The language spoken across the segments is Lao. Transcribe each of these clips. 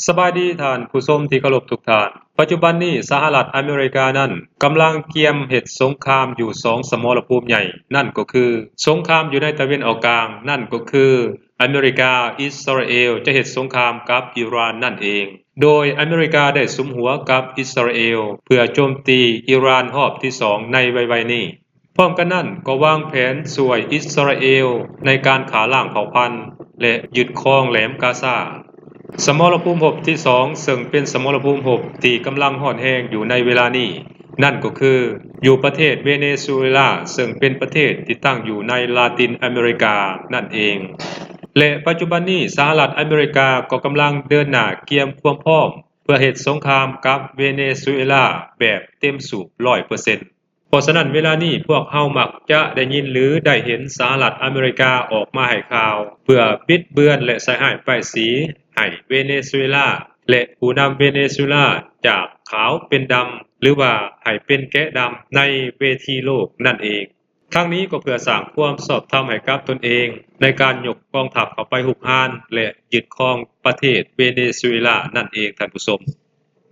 ສະບາຍດີທ່ານຜູ້ຊົມທີ່ເຄົາລົບທຸກທ່ານ. ປັດຈຸບັນນີ້ສະຫະລັດອາເມລິການັ້ນກຳລັງກຽມເຮັດສົງຄາມຢູ່ສອງສະໝໍລະພູມໃຫຍ່, ນັ້ນກໍຄືສົງຄາມຢູ່ໃນຕາເວັນອອກກາງ, ນັ້ນກໍຄືອາເມລິກາ, ອິດສະຣາເອລຈະເຮັດສົງຄາມກັບອີຣານນັ້ນເອງ. ໂດຍອາເມລິກາໄດ້ສຸມຫົວກັບອິດສະຣາເອລເພື່ອໂຈມຕີອີຣານຮອບທີສອງໃນໄວໆນີ້. ພ້ອມກັນນັ້ນກໍວາງແຜນຊ່ວຍອິດສະຣາເອລໃນການຂ້າລ້າງເຜົ່າພັນ ແລະ ຍຶດຄອງແຫຼມກາຊາ. ສະໝໍລະພູມຮົບທີສອງ ເຊິ່ງເປັນສະໝໍລະພູມຮົບທີ່ກຳລັງຮ້ອນແຮງຢູ່ໃນເວລານີ້ ນັ້ນກໍຄືຢູ່ປະເທດເວເນຊູເອລາ ເຊິ່ງເປັນປະເທດທີ່ຕັ້ງຢູ່ໃນລາຕິນອາເມລິການັ້ນເອງ. ແລະ ປັດຈຸບັນນີ້ສະຫະລັດອາເມລິກາກໍກຳລັງເດີນໜ້າກຽມຄວາມພ້ອມ ເພື່ອເຮັດສົງຄາມກັບເວເນຊູເອລາແບບເຕັມສູບຮ້ອຍເປີເຊັນ. ເພາະສະນັ້ນເວລານີ້ພວກເຮົາມັກຈະໄດ້ຍິນ ຫຼື ໄດ້ເຫັນສະຫະລັດອາເມລິກາອອກມາໃຫ້ຂ່າວ ເພື່ອບິດເບືອນ ແລະ ໃສ່ຮ້າຍປ້າຍສີໃຫ້ເວເນຊູເອລາ ແລະ ຜູ້ນຳເວເນຊູເອລາຈາກຂາວເປັນດຳ ຫຼືວ່າໃຫ້ເປັນແກະດຳໃນເວທີໂລກນັ້ນເອງ. ທັງນີ້ກໍເພື່ອສ້າງຄວາມຊອບທຳໃຫ້ກັບຕົນເອງ ໃນການຍົກກອງທັບເຂົ້າໄປຮຸກຮານ ແລະ ຍຶດຄອງປະເທດເວເນຊູເອລານັ້ນເອງ ທ່ານຜູ້ຊົມ.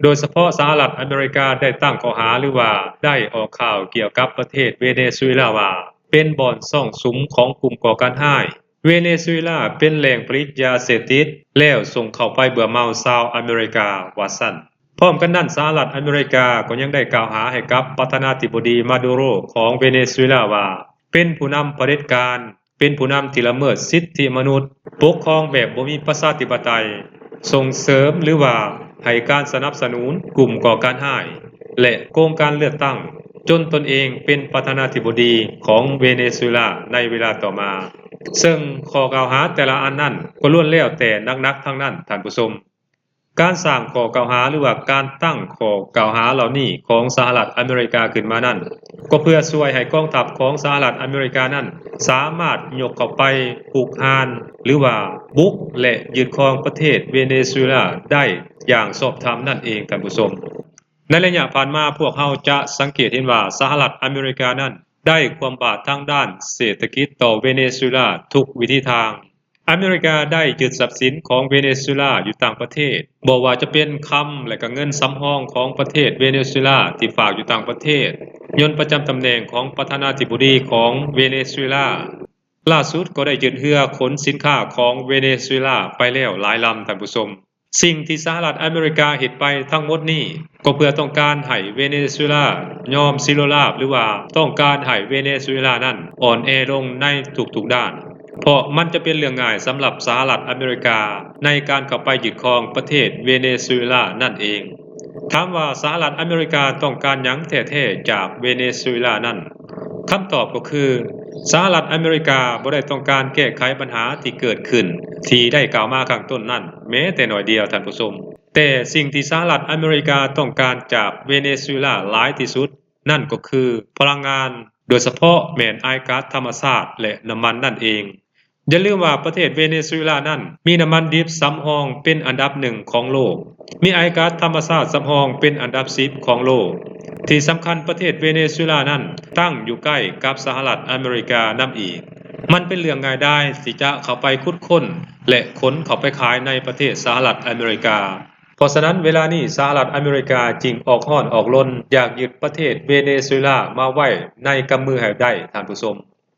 ໂດຍສະເພາະສະຫະລັດອາເມລິກາໄດ້ຕັ້ງຂໍ້ຫາ ຫຼືວ່າໄດ້ອອກຂ່າວກ່ຽວກັບປະເທດເວເນຊູເອລາວ່າ ເປັນບ່ອນຊອງສຸມຂອງກຸ່ມກໍ່ການຮ້າຍ. ເວເນຊູເອລາເປັນແຫຼ່ງຜະລິດຢາເສບຕິດ ແລ້ວສົ່ງເຂົ້າໄປເບືອເມົາຊາວອາເມລິກາ ວ່າຊັ້ນ. ພ້ອມກັນນັ້ນ ສະຫະລັດອາເມລິກາກໍຍັງໄດ້ກ່າວຫາໃຫ້ກັບປະທານາທິບໍດີມາດູໂຣຂອງເວເນຊູເອລາວ່າ ເປັນຜູ້ນຳຜະເດັດການ, ເປັນຜູ້ນຳທີ່ລະເມີດສິດທິມະນຸດ, ປົກຄອງແບບບໍ່ມີປະຊາທິປະໄຕ, ສົ່ງເສີມ ຫຼືວ່າໃຫ້ການສະໜັບສະໜູນກຸ່ມກໍ່ການຮ້າຍ ແລະ ໂກງການເລືອກຕັ້ງ, ຈົນຕົນເອງເປັນປະທານາທິບໍດີຂອງເວເນຊູເອລາໃນເວລາຕໍ່ມາ. ເຊິ່ງຂໍ້ກ່າວຫາແຕ່ລະອັນນັ້ນກໍລ້ວນແລ້ວແຕ່ໜັກໆທັງນັ້ນ ທ່ານຜູ້ຊົມ. ການສ້າງຂໍ້ກ່າວຫາ ຫຼືວ່າການຕັ້ງຂໍ້ກ່າວຫາເຫຼົ່ານີ້ຂອງສະຫະລັດອາເມລິກາຂຶ້ນມານັ້ນ ກໍເພື່ອຊ່ວຍໃຫ້ກອງທັບຂອງສະຫະລັດອາເມລິການັ້ນ ສາມາດຍົກເຂົ້າໄປຮຸກຮານ ຫຼືວ່າບຸກ ແລະ ຍຶດຄອງປະເທດເວເນຊູເອລາໄດ້ຢ່າງຊອບທຳນັ້ນເອງ ທ່ານຜູ້ຊົມ. ໃນໄລຍະຜ່ານມາ ພວກເຮົາຈະສັງເກດເຫັນວ່າສະຫະລັດອາເມລິການັ້ນໄດ້ຄວາມບາດທາງດ້ານເສດຖະກິດຕໍ່ເວເນຊູເອລາທຸກວິທີທາງ. ອາເມລິກາໄດ້ຍຶດຊັບສິນຂອງເວເນຊູເອລາຢູ່ຕ່າງປະເທດ, ບໍ່ວ່າຈະເປັນຄຳ ແລະ ກະເງິນສຳຮອງຂອງປະເທດເວເນຊູເອລາທີ່ຝາກຢູ່ຕ່າງປະເທດ, ຍົນປະຈຳຕຳແໜ່ງຂອງປະທານາທິບໍດີຂອງເວເນຊູເອລາ. ລ່າສຸດກໍໄດ້ຍຶດເຮືອຂົນສິນຄ້າຂອງເວເນຊູເອລາໄປແລ້ວຫຼາຍລຳ, ທ່ານຜູ້ຊົມ. ສິ່ງທີ່ສະຫະລັດອາເມລິກາເຮັດໄປທັງໝົດນີ້ ກໍເພື່ອຕ້ອງການໃຫ້ເວເນຊູເອລາຍອມສິໂລລາບ ຫຼືວ່າຕ້ອງການໃຫ້ເວເນຊູເອລານັ້ນອ່ອນແອລົງໃນທຸກໆດ້ານ, ເພາະມັນຈະເປັນເລື່ອງງ່າຍສຳລັບສະຫະລັດອາເມລິກາໃນການເຂົ້າໄປຍຶດຄອງປະເທດເວເນຊູເອລານັ້ນເອງ. ຖາມວ່າສະຫະລັດອາເມລິກາຕ້ອງການຫຍັງແທ້ໆຈາກເວເນຊູເອລານັ້ນ? ຄຳຕອບກໍຄື ສະຫະລັດອາເມລິກາບໍ່ໄດ້ຕ້ອງການແກ້ໄຂບັນຫາທີ່ເກີດຂຶ້ນທີ່ໄດ້ກ່າວມາຂ້າງຕົ້ນນັ້ນແມ້ແຕ່ໜ້ອຍດຽວ, ທ່ານຜູ້ຊົມ. ແຕ່ສິ່ງທີ່ສະຫະລັດອາເມລິກາຕ້ອງການຈາກເວເນຊູເອລາຫຼາຍທີ່ສຸດ ນັ້ນກໍຄືພະລັງງານ, ໂດຍສະເພາະແມ່ນອາຍກາດທຳມະຊາດ ແລະ ນ້ຳມັນນັ້ນເອງ. ຢ່າລືມວ່າປະເທດເວເນຊູເອລານັ້ນມີນ້ຳມັນດິບສຳຮອງເປັນອັນດັບໜຶ່ງຂອງໂລກ, ມີອາຍກາດທຳມະຊາດສຳຮອງເປັນອັນດັບສິບຂອງໂລກ. ທີ່ສຳຄັນປະເທດເວເນຊູເອລານັ້ນຕັ້ງຢູ່ໃກ້ກັບສະຫະລັດອາເມລິການຳອີກ. ມັນເປັນເລື່ອງງ່າຍດາຍທີ່ຈະເຂົ້າໄປຂຸດຄົ້ນ ແລະ ຂົນເຂົ້າໄປຂາຍໃນປະເທດສະຫະລັດອາເມລິກາ. ເພາະສະນັ້ນເວລານີ້ສະຫະລັດອາເມລິກາຈຶ່ງອອກຮ້ອນອອກລົນຢາກຍຶດປະເທດເວເນຊູເອລາມາໄວ້ໃນກຳມືໃຫ້ໄດ້, ທ່ານຜູ້ຊົມ.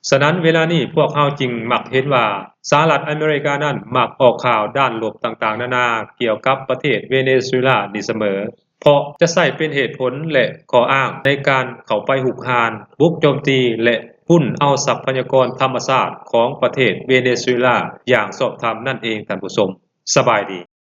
ສະນັ້ນເວລານີ້ພວກເຮົາຈຶ່ງມັກເຫັນວ່າສະຫະລັດອາເມລິການັ້ນມັກອອກຂ່າວດ້ານລົບຕ່າງໆນານາກ່ຽວກັບປະເທດເວເນຊູເອລານີ້ສະເໝີ, ເພາະຈະໃຊ້ເປັນເຫດຜົນ ແລະ ຂໍ້ອ້າງໃນການເຂົ້າໄປຮຸກຮານ, ບຸກໂຈມຕີ ແລະ ປຸ້ນເອົາຊັບພະຍາກອນທຳມະຊາດຂອງປະເທດເວເນຊູເອລາຢ່າງຊອບທຳນັ້ນເອງ, ທ່ານຜູ້ຊົມ. ສະບາຍດີ.